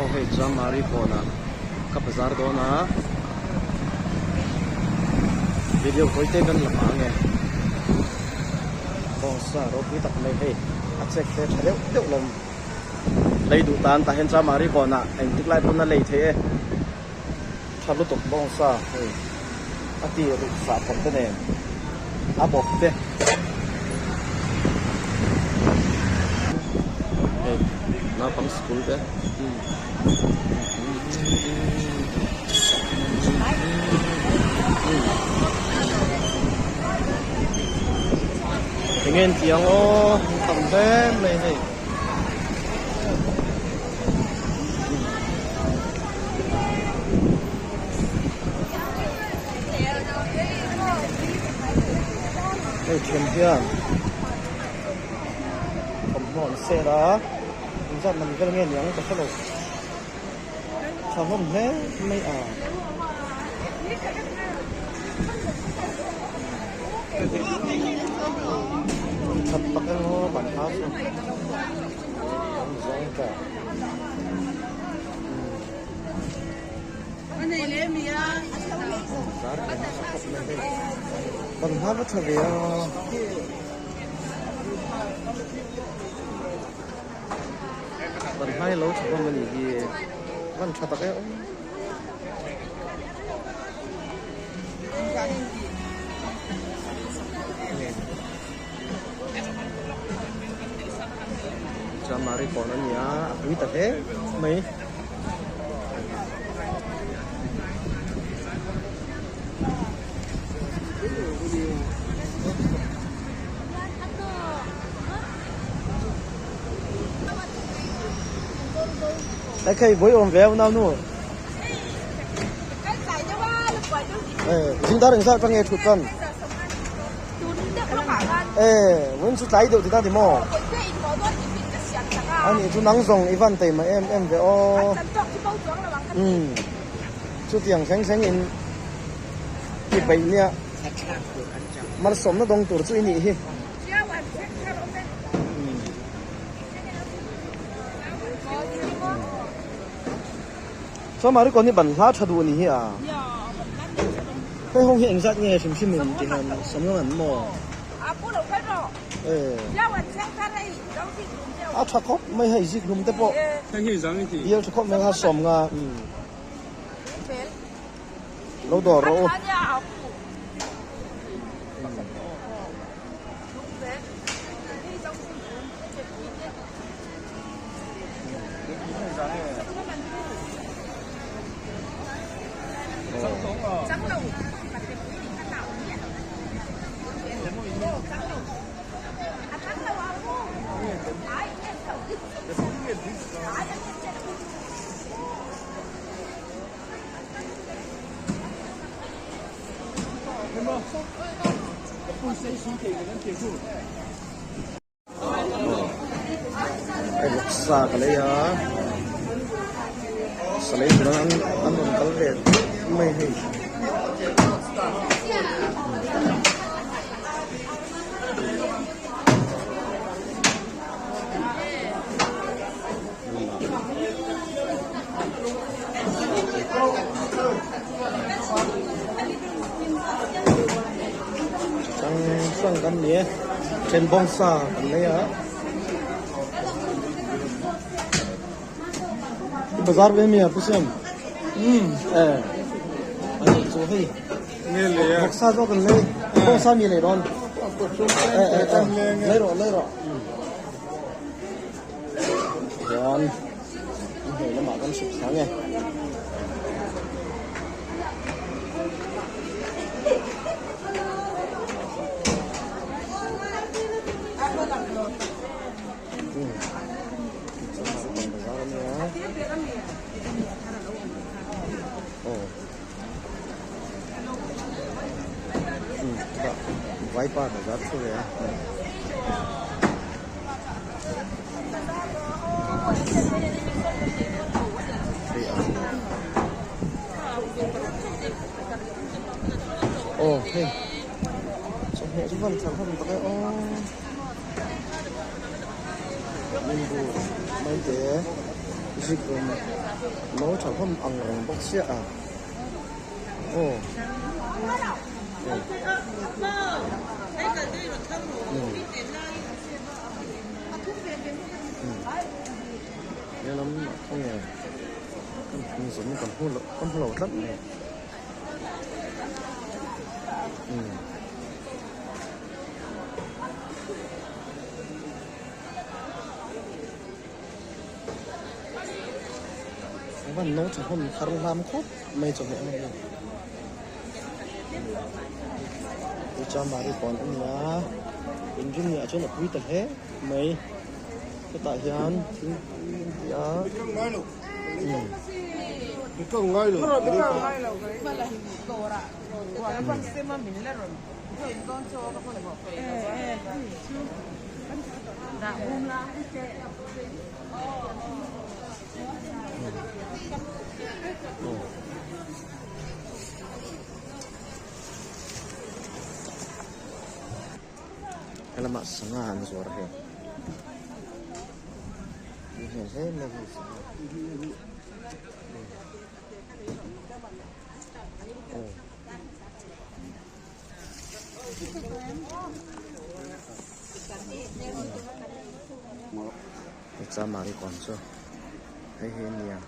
Aw hei Chamari kawnah ka bazar dawn a, video tawi te kan la pah ange. Bawngsa ropui tak mai hei a chek te tha deuh deuh lawm. Lei duh tan tah hian Chamari kawnah engtik lai pawn a lei theih e. Tha lutuk bawngsa hei a ti ruh sah phawt te nen a bawp te hei naupang school te enge an tih ang aw tam hle mai hei. Hei then hian thawmhnaw an sel a engzat man vel nge niang ka hrelo tha hlawm hle mai a. That tak emaw ban ha chu. Ban hma va tha ve a. Ban hma hi lo tha hlawm a nih hi. Van tha tak e aw. Chamari kawn a ni a, a pui ta hle mai. Ê khei buai awm ve unau nu. Ê zing dar engzat atang nge thut tan. Ê vawiin chu tlai deuh ti ta ti maw? Ani chu nang zawng i van tei mai em em ve aw. Umm chutiang thleng thleng in i peih nia malsawmna dawng tur chu i nih hi. Chuan mah rikawn hi ban hla tha duh a ni hi a. Hei ho hi engzat nge hrim hrim in ti hian sawm an maw? A tha khawp mai hei zik hlum te pawh bial tha khawp mai kha sawm nga lo dawr rawh u. Vawksa ka lei a sa lei tur an an rawn kal ve mai hei. Hrang hrang kan ni e then bawngsa kan nei a i bazar ve mi a pu siam umm e ani chu hei vawksa zawk kan lei bawngsa mi lei dawn e e e lei rawh lei rawh hian an hnuai lamah kan chhuk thla nge. Vaipa bazar chu ve a. Aw hei chawhmeh chu van thar hlawm tak e aw nimbu mai te Zikhlum no tha hlawm ang reng bawk chiah a aw helam ah khawnge kan zawm kan hmu lo kan hmu lo tlat mai umm. Van no tha hlawm thar hlam khawp mai chawhmeh ang hi. Chu chamari kawn a ni a, inrin ni ah chuan a pui ta hle mai. Hetah hian thingpui an ti a. Helamah sangha an zuar a hei tui hmel hle mai hei sangha aw. Chamari kawn chu hei hi ania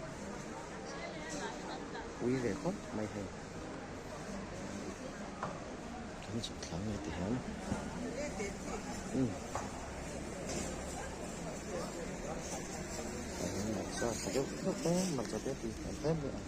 pui ve khawp mai hei kan chhuk thla nge ti hian umm tah hian hmarcha tha deuh deuh te hmarcha te a tui hmel hle mai a.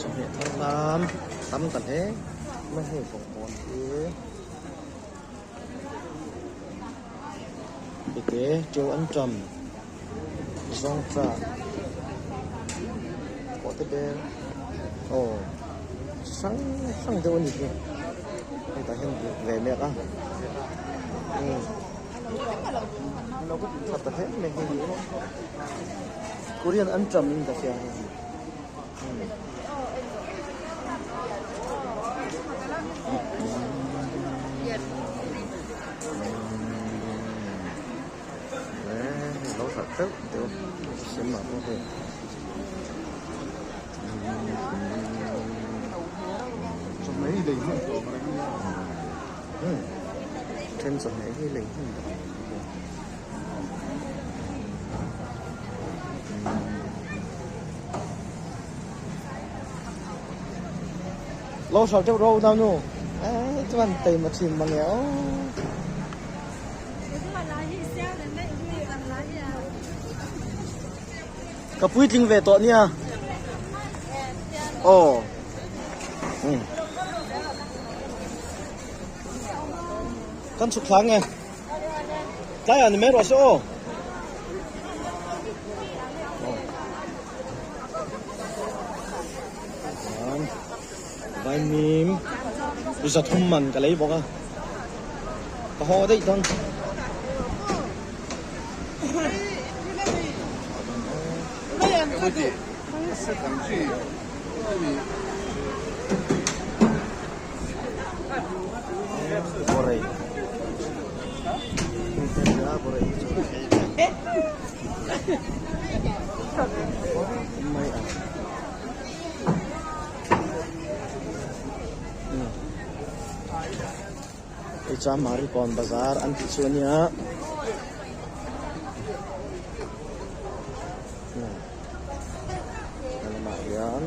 Chawhmeh thar lam tam ta hle mai hei bawngkawn hi. Tete teu an tam zawng chah pawh te bel aw chi hrang hrang deuh a ni hi hetah hian buk ve mek a umm tha ta hle mai hei hi korean an tam in ka hria hei hi. Lo hralh teuh teuh sem ah pawh hei then chawhmeh hi lei hmun tak Lo hralh teuh rawh u nau nu eh chuan taima thin mange aw. Ka puitling ve tawh nia aw. Kan chhuk thla nge. Tlaiah ni mai rawh se aw. Vaimim zathum man ka lei bawk a ka haw daih dawn. Borei borei hi chu mai a hei chuan Marikawn bazar an tih chu ania a lamah hian.